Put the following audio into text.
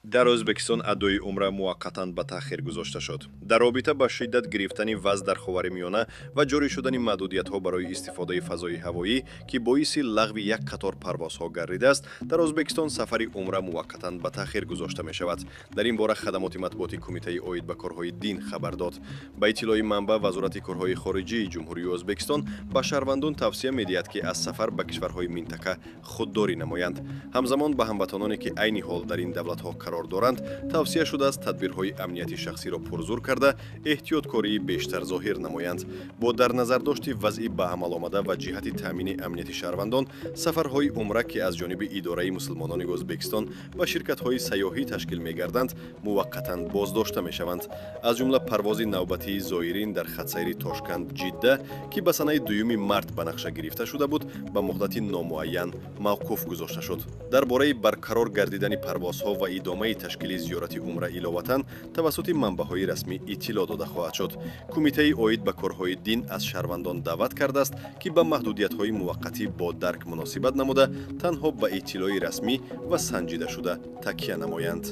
Дар Ӯзбекистон адои умра муваққатан ба таъхир гузошта шуд. Дар робита ба шиддат гирифтани вазъ дар Ховари Миёна ва ҷорӣ шудани маҳдудиятҳо барои истифодаи фазои ҳавоӣ, ки боиси лағви як қатор парвозҳо гардидааст, дар Ӯзбекистон сафари умра муваққатан ба таъхир гузошта мешавад. Дар ин бора хадамоти матбуоти Кумитаи оид ба корҳои дин хабар дод. Ба иттилои манбаъ, Вазорати корҳои хориҷии Ҷумҳурии Ӯзбекистон ба шаҳрвандон тавсия медиҳад, ки аз сафар ба кишварҳои минтақа худдорӣ намоянд. Ҳамзамон ба ҳамватаноне, ки айни ҳол дар ин давлатҳо қарор доранд, тавсия шудааст тадбирҳои амнияти шахсиро пурзур карда, эҳтиёткории бештар зоҳир намоянд. Бо дар назардошти вазъи ба амал омада ва ҷиҳати таъмини амнияти шаҳрвандон, сафарҳои умра, ки аз ҷониби Идораи мусулмонони Ӯзбекистон ва ширкатҳои сайёҳӣ ташкил мегарданд, муваққатан боздошта мешаванд. Аз ҷумла парвози навбатии зоирин дар хатсайри Тошканд Ҷидда, ки ба санаи 2 март ба нақша гирифта шуда буд, ба муҳлати номуайян мавқуф гузошта шуд. Дар бораи барқарор гардидани парвозҳо ва идомаи ташкили зиёрати умра иловатан тавассути манбаъҳои расмӣ иттилоъ дода хоҳад шуд. Кумитаи оид ба корҳои дин аз шаҳрвандон даъват кардааст, ки ба маҳдудиятҳои муваққатӣ бо дарк муносибат намуда, танҳо ба иттилои расмӣ ва санҷидашуда такя намоянд.